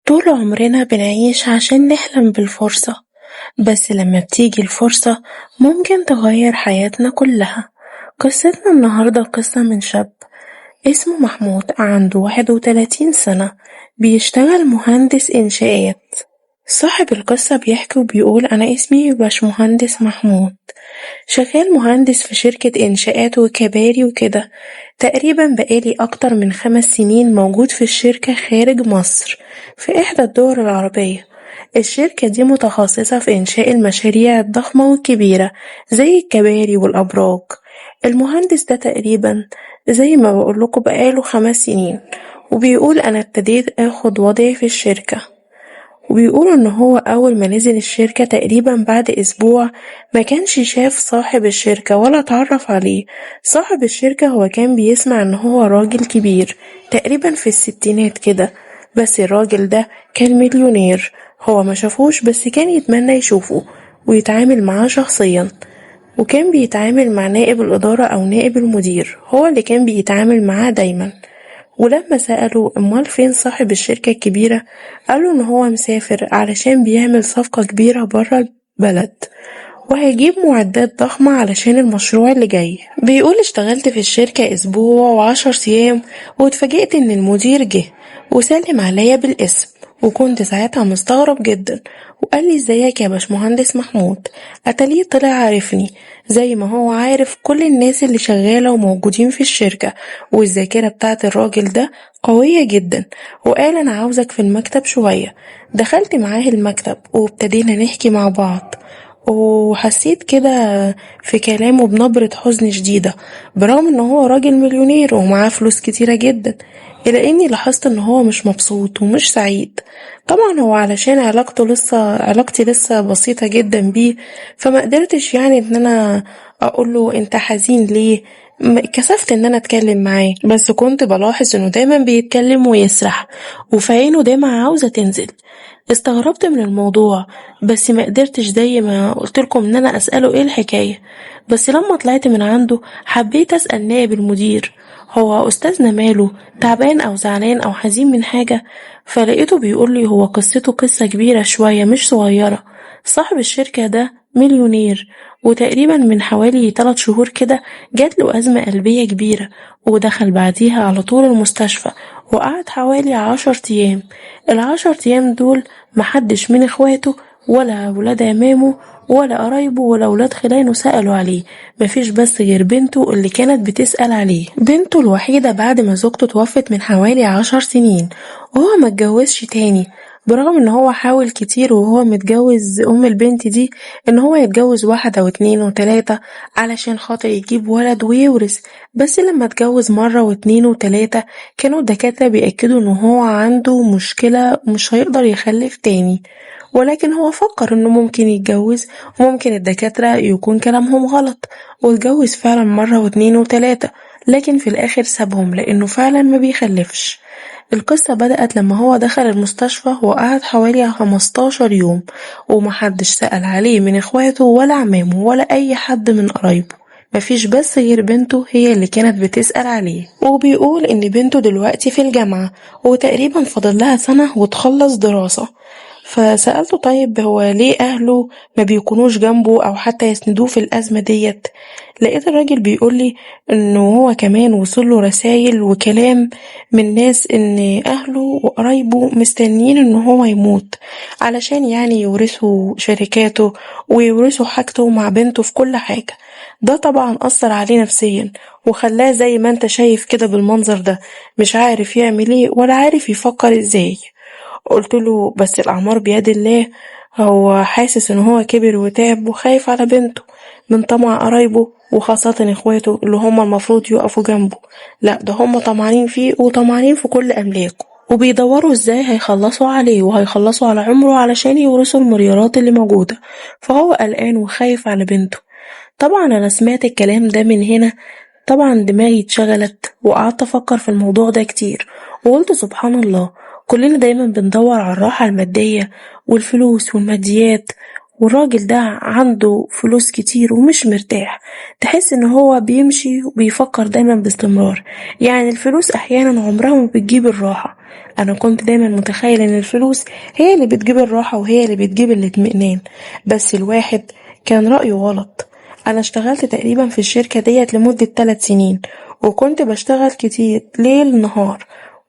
طول عمرنا بنعيش عشان نحلم بالفرصة، بس لما بتيجي الفرصة ممكن تغير حياتنا كلها. قصتنا النهاردة قصة من شاب اسمه محمود، عنده 31 سنة، بيشتغل مهندس إنشاءات. صاحب القصة بيحكي وبيقول أنا اسمي باشمهندس محمود، شغال مهندس في شركة إنشاءات وكباري وكده. تقريبا بقالي أكتر من 5 سنين موجود في الشركة خارج مصر في إحدى الدول العربية. الشركة دي متخصصة في إنشاء المشاريع الضخمة والكبيرة زي الكباري والأبراج. المهندس ده تقريبا زي ما بقولكوا بقاله 5 سنين، وبيقول أنا ابتديت أخد وضعي في الشركة. وبيقول إن هو أول ما نزل الشركة تقريبا بعد أسبوع ما كانش شاف صاحب الشركة ولا اتعرف عليه. صاحب الشركة هو كان بيسمع إن هو راجل كبير تقريبا في الستينات كده، بس الراجل ده كان مليونير. هو ما شافوش بس كان يتمنى يشوفه ويتعامل معاه شخصيا، وكان بيتعامل مع نائب الإدارة أو نائب المدير، هو اللي كان بيتعامل معاه دايما. ولما سأله أمال فين صاحب الشركة الكبيرة، قالوا إن هو مسافر علشان بيعمل صفقة كبيرة برا البلد وهيجيب معدات ضخمة علشان المشروع اللي جاي. بيقول اشتغلت في الشركة أسبوع و10 أيام، واتفاجئت إن المدير جه وسلم عليا بالاسم، وكنت ساعتها مستغرب جدا، وقال لي ازيك يا باشمهندس محمود. اتاريه طلع عارفني زي ما هو عارف كل الناس اللي شغالة وموجودين في الشركة، والذاكرة بتاعت الراجل ده قوية جدا. وقال انا عاوزك في المكتب شوية. دخلت معاه المكتب وابتدينا نحكي مع بعض، وحسيت كده في كلامه بنبرة حزن شديدة، برغم ان هو راجل مليونير ومعاه فلوس كتيرة جدا، إلا اني لاحظت ان هو مش مبسوط ومش سعيد. طبعا هو علشان علاقتي لسه بسيطة جدا بيه، فما قدرتش يعني ان انا اقوله انت حزين ليه، كسفت ان انا اتكلم معاه، بس كنت بلاحظ انه دايما بيتكلم ويسرح وفي عينه دايما عاوزة تنزل. استغربت من الموضوع، بس ما قدرتش زي ما قلت لكم ان انا اساله ايه الحكايه. بس لما طلعت من عنده حبيت اسال نائب المدير، هو استاذنا ماله تعبان او زعلان او حزين من حاجه؟ فلقيته بيقول لي هو قصته قصه كبيره شويه مش صغيره. صاحب الشركه ده مليونير، وتقريبا من حوالي 3 شهور كده جات له أزمة قلبية كبيرة، ودخل بعديها على طول المستشفى وقعد حوالي 10 أيام. ال10 أيام دول محدش من اخواته ولا ولاد عمامه ولا قرايبه ولا ولاد خلانه سألوا عليه، مفيش بس غير بنته اللي كانت بتسأل عليه، بنته الوحيدة بعد ما زوجته توفت من حوالي 10 سنين، وهو ما اتجوزش تاني، برغم ان هو حاول كتير وهو متجوز ام البنت دي ان هو يتجوز 1 و2 و3 علشان خاطر يجيب ولد ويورث، بس لما اتجوز مرة و2 و3 كانوا الدكاترة بيأكدوا ان هو عنده مشكلة مش هيقدر يخلف تاني، ولكن هو فكر انه ممكن يتجوز وممكن الدكاترة يكون كلامهم غلط، واتجوز فعلا مرة و2 و3، لكن في الاخر سابهم لانه فعلا ما بيخلفش. القصة بدأت لما هو دخل المستشفى وقعد حوالي 15 يوم ومحدش سأل عليه من اخواته ولا عمامه ولا اي حد من قرايبه، مفيش بس غير بنته هي اللي كانت بتسأل عليه. وبيقول ان بنته دلوقتي في الجامعة وتقريبا فاضل لها سنة وتخلص دراسة. فسألته طيب هو ليه أهله ما بيكونوش جنبه أو حتى يسندوه في الأزمة ديت؟ لقيت الراجل بيقولي إنه هو كمان وصله رسايل وكلام من ناس إن أهله وقرايبه مستنيين إن هو يموت علشان يعني يورثوا شركاته ويورثوا حاجته مع بنته في كل حاجة. ده طبعا أثر عليه نفسيا وخلاه زي ما انت شايف كده بالمنظر ده، مش عارف يعمل ايه ولا عارف يفكر ازاي. قلت له بس الأعمار بيد الله، هو حاسس إن هو كبر وتعب وخايف على بنته من طمع قرايبه وخاصة إخواته اللي هما المفروض يقفوا جنبه، لا ده هما طمعانين فيه وطمعانين في كل أملاكه، وبيدوروا إزاي هيخلصوا عليه وهيخلصوا على عمره علشان يورثوا المليارات اللي موجودة، فهو قلقان وخايف على بنته. طبعا أنا سمعت الكلام ده من هنا، طبعا دماغي اتشغلت وقعدت أفكر في الموضوع ده كتير، وقلت سبحان الله، كلنا دايما بندور على الراحة المادية والفلوس والماديات والراجل ده عنده فلوس كتير ومش مرتاح، تحس ان هو بيمشي وبيفكر دايما باستمرار. يعني الفلوس احيانا عمرها ما بتجيب الراحة. انا كنت دايما متخيل ان الفلوس هي اللي بتجيب الراحة وهي اللي بتجيب الاطمئنان، بس الواحد كان رأيه غلط. انا اشتغلت تقريبا في الشركة ديت لمدة 3 سنين، وكنت بشتغل كتير ليل نهار،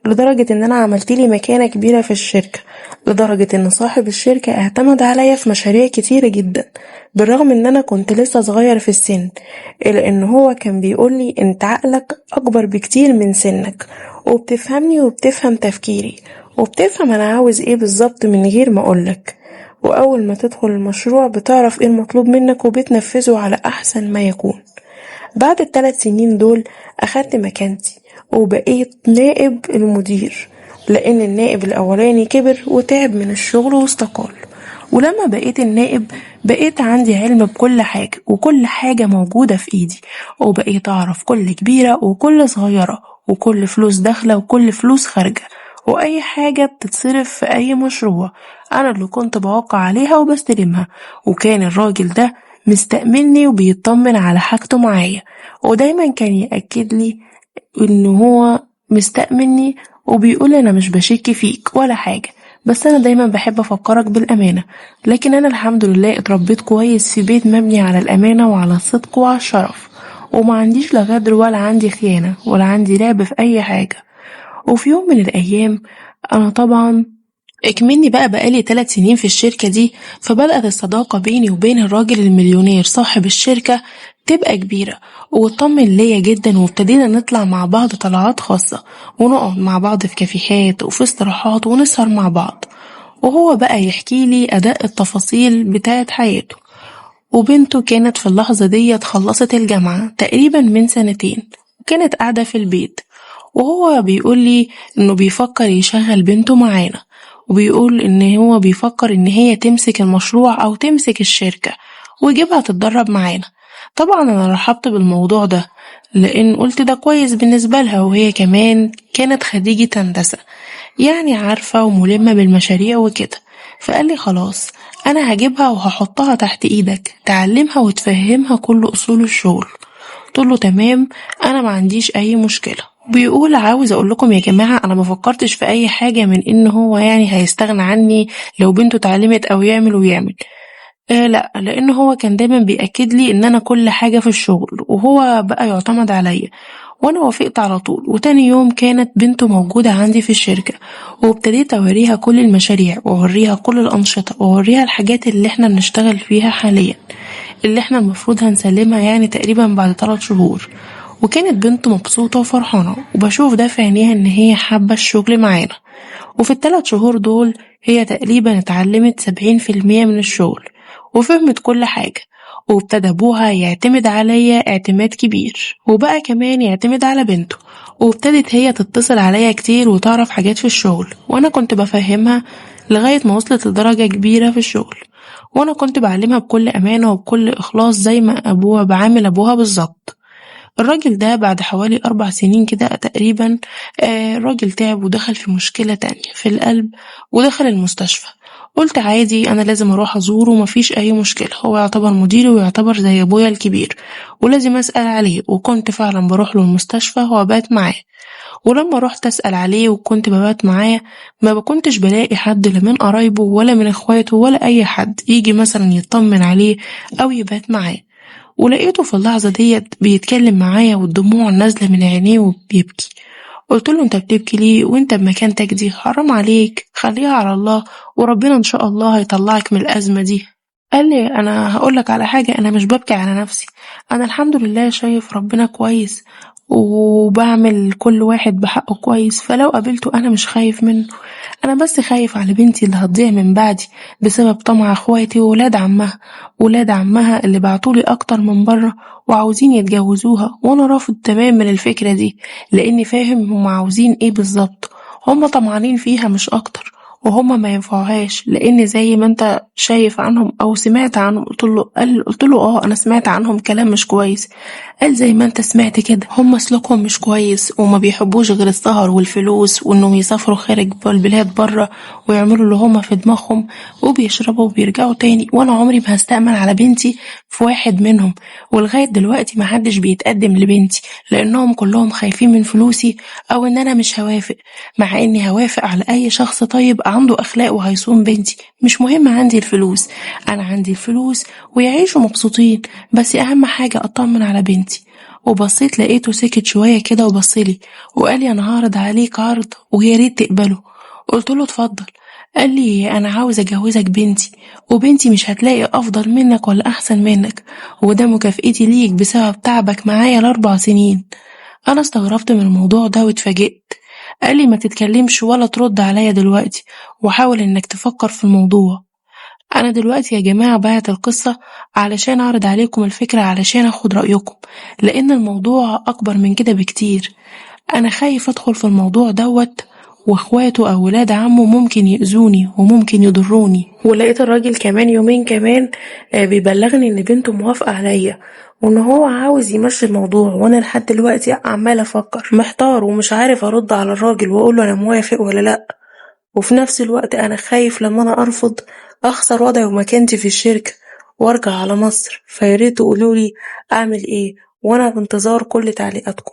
لدرجة ان انا عملت لي مكانة كبيرة في الشركة، لدرجة ان صاحب الشركة اعتمد عليا في مشاريع كتيرة جدا، بالرغم ان انا كنت لسه صغير في السن، الا ان هو كان بيقولي انت عقلك اكبر بكتير من سنك، وبتفهمني وبتفهم تفكيري وبتفهم انا عاوز ايه بالظبط من غير ما اقولك، واول ما تدخل المشروع بتعرف ايه المطلوب منك وبتنفذه على احسن ما يكون. بعد ال3 سنين دول اخدت مكانتي وبقيت نائب المدير، لان النائب الاولاني كبر وتعب من الشغل واستقال. ولما بقيت النائب بقيت عندي علم بكل حاجة، وكل حاجة موجودة في ايدي، وبقيت اعرف كل كبيرة وكل صغيرة، وكل فلوس داخلة وكل فلوس خارجة، وأي حاجة بتتصرف في أي مشروع أنا اللي كنت بوقع عليها وبستلمها. وكان الراجل ده مستأمني وبيطمن على حاجته معايا، ودايما كان يأكد لي إن هو مستأمني وبيقول أنا مش بشك فيك ولا حاجة، بس أنا دايما بحب أفكرك بالأمانة. لكن أنا الحمد لله اتربيت كويس في بيت مبني على الأمانة وعلى الصدق وعلى الشرف، وما عنديش لا غدر ولا عندي خيانة ولا عندي لعب في أي حاجة. وفي يوم من الأيام أنا طبعا اكمني بقالي 3 سنين في الشركة دي، فبدأت الصداقة بيني وبين الراجل المليونير صاحب الشركة تبقى كبيرة، واطمن ليا جدا، وابتدينا نطلع مع بعض طلعات خاصة، ونقعد مع بعض في كافيهات وفي استراحات ونسهر مع بعض، وهو بقى يحكي لي أداء التفاصيل بتاعت حياته. وبنته كانت في اللحظة دي خلصت الجامعة تقريبا من 2 سنين، وكانت قاعدة في البيت، وهو بيقول لي إنه بيفكر يشغل بنته معانا، وبيقول إن هو بيفكر إن هي تمسك المشروع أو تمسك الشركة ويجيبها تتدرب معانا. طبعا أنا رحبت بالموضوع ده لأن قلت ده كويس بالنسبة لها، وهي كمان كانت خريجة هندسة يعني عارفة وملمة بالمشاريع وكده. فقال لي خلاص أنا هجيبها وهحطها تحت إيدك تعلمها وتفهمها كل أصول الشغل. قلت له تمام أنا ما عنديش أي مشكلة. بيقول عاوز اقول لكم يا جماعه انا ما فكرتش في اي حاجه من ان هو يعني هيستغنى عني لو بنته اتعلمت او يعمل ويعمل، لا، لان هو كان دايما بيأكد لي ان انا كل حاجه في الشغل وهو بقى يعتمد عليا، وانا وافقت على طول. وتاني يوم كانت بنته موجوده عندي في الشركه، وابتديت اوريها كل المشاريع واوريها كل الانشطه واوريها الحاجات اللي احنا بنشتغل فيها حاليا اللي احنا المفروض هنسلمها يعني تقريبا بعد 3 شهور. وكانت بنته مبسوطة وفرحانة، وبشوف ده في عينيها إن هي حابة الشغل معانا. وفي ال3 شهور دول هي تقريبا اتعلمت 70% من الشغل وفهمت كل حاجة، وابتدى أبوها يعتمد عليا اعتماد كبير، وبقى كمان يعتمد على بنته، وابتدت هي تتصل عليا كتير وتعرف حاجات في الشغل، وأنا كنت بفهمها لغاية ما وصلت لدرجة كبيرة في الشغل، وأنا كنت بعلمها بكل أمانة وبكل إخلاص زي ما أبوها بعامل أبوها بالظبط. الراجل ده بعد حوالي 4 سنين كده تقريبا، الراجل تعب ودخل في مشكلة تانية في القلب ودخل المستشفى. قلت عادي أنا لازم أروح أزوره ومفيش أي مشكلة، هو يعتبر مديري ويعتبر زي أبويا الكبير ولازم أسأل عليه. وكنت فعلا بروح له المستشفى وأبات معاه، ولما رحت أسأل عليه وكنت ببات معاه ما بكنتش بلاقي حد لا من قرايبه ولا من إخواته ولا أي حد يجي مثلا يطمن عليه أو يبات معاه. ولقيته في اللحظة ديت بيتكلم معايا والدموع نازلة من عينيه وبيبكي. قلت له انت بتبكي ليه وانت بمكانتك دي؟ حرام عليك، خليها على الله وربنا ان شاء الله هيطلعك من الأزمة دي. قال لي انا هقولك على حاجة، انا مش ببكي على نفسي، انا الحمد لله شايف ربنا كويس وبعمل كل واحد بحقه كويس، فلو قابلته انا مش خايف منه، انا بس خايف على بنتي اللي هتضيع من بعدي بسبب طمع اخواتي وولاد عمها، ولاد عمها اللي بعتولي اكتر من بره وعاوزين يتجوزوها، وانا رافض تماما الفكرة دي لاني فاهم هم عاوزين ايه بالظبط، هم طمعانين فيها مش اكتر، وهما ما ينفعوهاش، لان زي ما انت شايف عنهم او سمعت عنهم. قلت له اه انا سمعت عنهم كلام مش كويس. قال زي ما انت سمعت كده، هما سلوكهم مش كويس وما بيحبوش غير السهر والفلوس، وانهم يسافروا خارج البلاد بره ويعملوا اللي هما في دماغهم، وبيشربوا وبيرجعوا تاني، وانا عمري ما هستأمن على بنتي في واحد منهم، ولغاية دلوقتي محدش بيتقدم لبنتي لأنهم كلهم خايفين من فلوسي أو إن أنا مش هوافق، مع إني هوافق على أي شخص طيب عنده أخلاق وهيصون بنتي، مش مهم عندي الفلوس، أنا عندي الفلوس ويعيشوا مبسوطين، بس أهم حاجة أطمن على بنتي. وبصيت لقيته سكت شوية كده وبصلي وقال لي أنا هعرض عليك عرض ويا ريت تقبله. قلت له اتفضل. قال لي أنا عاوز أجوزك بنتي، وبنتي مش هتلاقي أفضل منك ولا أحسن منك، وده مكافئتي ليك بسبب تعبك معايا ال4 سنين. أنا استغربت من الموضوع ده واتفاجئت. قال لي ما تتكلمش ولا ترد عليا دلوقتي، وحاول إنك تفكر في الموضوع. أنا دلوقتي يا جماعة بعت القصة علشان أعرض عليكم الفكرة، علشان أخد رأيكم، لأن الموضوع أكبر من كده بكتير. أنا خايف أدخل في الموضوع دوت واخواته او ولاد عمه ممكن يأذوني وممكن يضروني. ولقيت الراجل كمان يومين كمان بيبلغني ان بنته موافقة عليا وان هو عاوز يمشي الموضوع، وانا لحد دلوقتي عمال افكر محتار ومش عارف ارد على الراجل واقوله انا موافق ولا لا، وفي نفس الوقت انا خايف لما انا ارفض اخسر وضعي ومكانتي في الشركة وارجع على مصر. فياريت تقولولي اعمل ايه، وانا بانتظار كل تعليقاتكم.